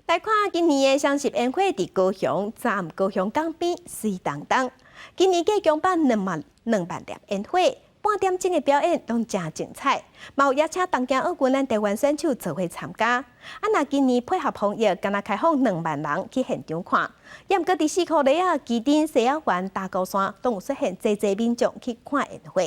來看今年的雙十煙火佇高雄，昨暗高雄港邊媠當當。今年計共放2萬粒煙火，半點鐘的表演攏誠精彩，嘛有邀請東京奧運咱台灣選手做伙參加。啊，若今年配合防疫，干焦開放2萬人去現場看。猶毋過佇四箍犁仔、旗津、西仔灣、打鼓山，攏有出現濟濟民眾去看煙火。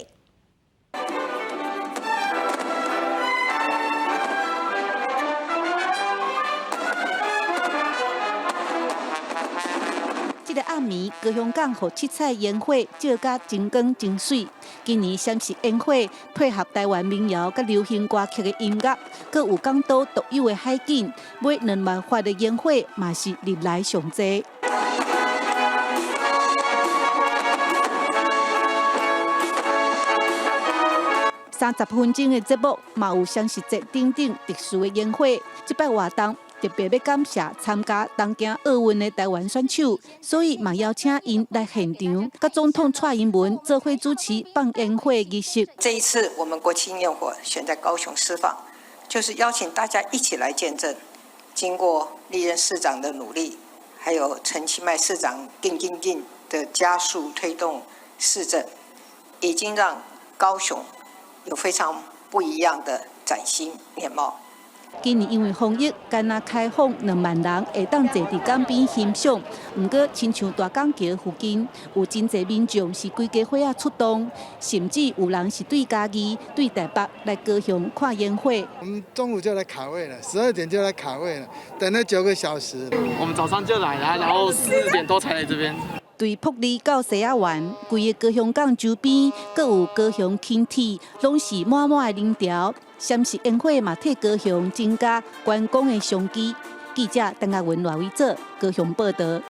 這个暗暝，高雄港予七彩煙火照甲真光真媠。今年閃爍煙火配合台灣民謠佮流行歌曲的音樂，閣有港島獨有的海景，買2萬發的煙火嘛是歷來上濟。30分鐘的節目，嘛有雙十節等等特殊的煙火。這擺活動特別欲感謝參加東京奧運的台灣選手，所以嘛邀請𪜶來現場，佮總統蔡英文做伙主持放煙火儀式。這一次我們國慶焰火選在高雄釋放，就是邀請大家一起來見證。經過歷任市長的努力，還有陳其邁市長定定定的加速推動市政，已經讓高雄有非常不一樣的嶄新面貌。今年因為防疫，干焦開放2萬人會當坐佇港邊欣賞。毋過，親像大港橋附近有真濟民眾是規家伙仔出動，甚至有人是對嘉義、對台北來高雄看煙火。我們中午就來卡位了，12點就來卡位了，等了9個小時。我們早上就來了，然後4點多才來這邊。對埔里到西仔灣，規个高雄港周邊，閣有高雄輕鐵，攏是滿滿的人潮。閃爍煙火嘛，替高雄增加觀光的商機。記者鄧亞文、賴偉哲高雄報導。